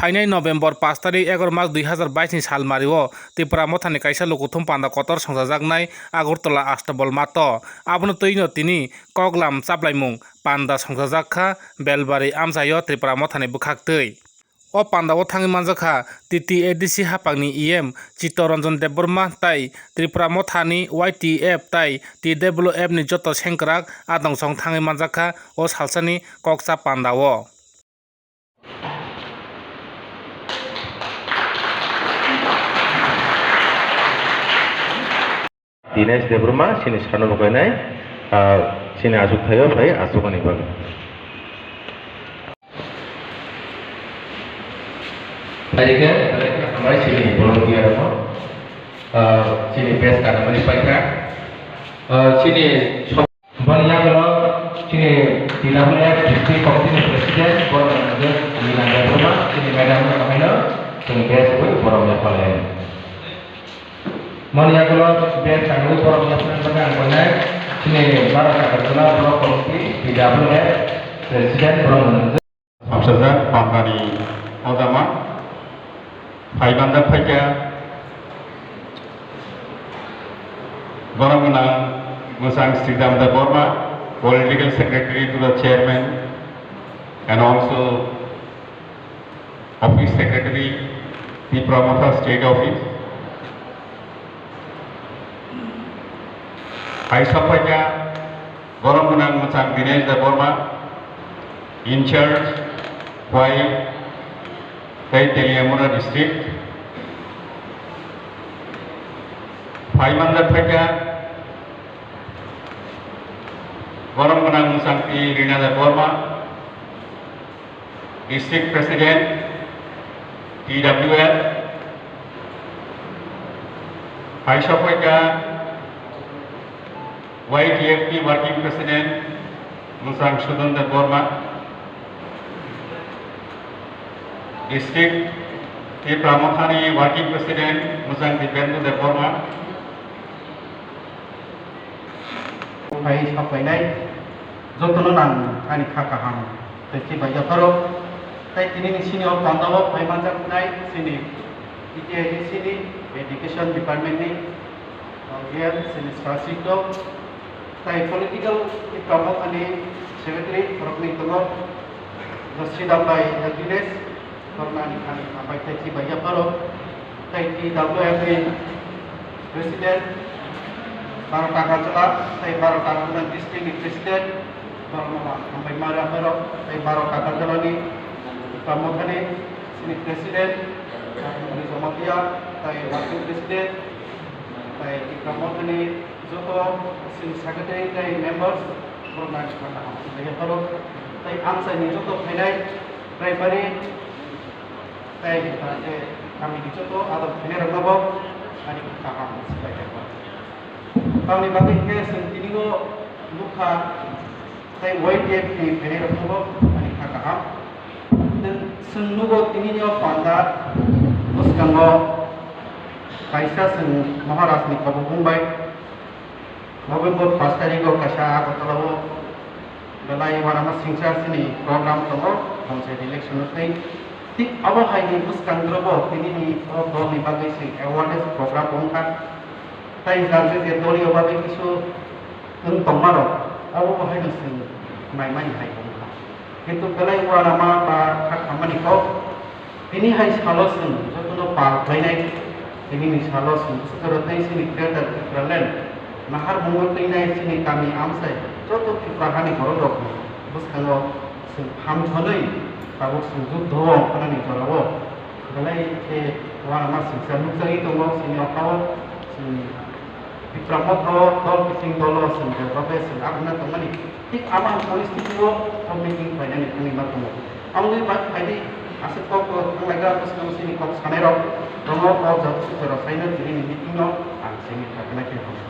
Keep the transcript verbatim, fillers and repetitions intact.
Phainai November pash tarikh egaroh mas dui hazar bais ni salmario Tipra Mothani kaisa lukuthum panda kotor songchajaknai Agartala Astabol mato. Abono twino tini koklam chaplaimung panda songchajak kha Belbari amchaio Tipra Mothani bwkhaktwi. O pandao thangwi manjakha T T A D C haphangni E M Chittaranjan Debbarma tai Tipra Mothani Y T F tai T W F ni joto sengkrak adongsong thangwi manjakha o salsani kokcha pandao. Dinesh Debbarma, chini sano bo kainai, ah, chini achukthai o phai achukani bagwi. Phaikhe, hambai chini volunteer rokno, ah, chini best kanamani paikha. Ah, chini Boni yagulo chini T W F District Committee ni President, bono hwnjak Nina Debbarma, chini madam no haino chwng best wi borom yaphalai. Boni yagulo best ang wi borom yaphalai bagwi ang boinai chini Bharat Agartala Block Committee, T W F President, borom hwnjak. Hamsajak Bangani Odama, phai manjak phaikha borok gwnang Mwchang Sridhar Debbarma, Political Secretary to the Chairman and also Office Secretary, Tipra Motha State Office. Phai sok phaikha Borok gwnang Mwchang Dinesh Debbarma, in charge, Khwai tei Teliamura district. Phai manjak phaikha borok gwnang Mwchang T Rina Debbarma, District President, T W F, phai sok phaikha Y T F P Working President, Mwchang Sudan Debbarma, District Tipra Mothani Working President, Mwchang Dipendu Debbarma, Phai saklainai jotono nang ani kha kaham tei chibai yapharo. Tei tini ni sini o pandao phai manjaknai sini T T A D C ni Education Department ni, o, E M sini Sasito tei political ni tongo ani secretary rokni tongo Sridhar bai Agnes. Bormani thani hambai tei chibai yapharo, tei T W F ni President, Baro Takarjala, tei Baro Takarjala District ni President, borokno hambai ma yapharo, tei Baro Takarjala ni Kamothani sini President, Kamothani Jamatia, tei Working President, tei Kamothani joto sini Secretary tei Members, borokno hambai yapharo, tei amchaini joto phainai Primary, tei hwnkha khe kami ni joto adong khainai rokno bo ani kaham swbai kha. Tamni bagwi khe chwng tini o nukha tei Y T F ni phainai rokno bo ani kha kaham. Chwng nugo tini o panda bwskango kaisa chwng Maharaj ni kobokbung bai November pash tarikh o kaisa Agartala o belai uanama singsa sini program tongo, panchayat election no tei. Thik abo hai ni bwskango bo tini ni o dol ni bagwi se awareness program wngkha. Tei jang je je doliyo bagwi kisu wng tongma rok, abo bo hai no chwng naimani hai wngkha. Kintu belai uanama ba kha khammani kok tini hai salo chwng jotono pal khlainai. Tini ni salo chwng bwswk tei chini Greater Tipraland naharmungo twinai chini kami amchai joto Tripura hani borok rok bwskango chwng phamthonwi tabuk chwng jukdho o ongkhanani jorao belai khe uanama singsa nukjagwi tongo chini okhao chini Tipra Motha o dol kiching dolo chwng jeba bai chwng aphano tongmani. Thik abo ang poristiti o o meeting khlainani thangwi ma tongo. Aboni ba phaidi aswk kok kok thanglaijak bwskango chini kok sanai rok tongo, o jat sujaro saino tini ni meeting no ang simi kha khlai khe hwnwi.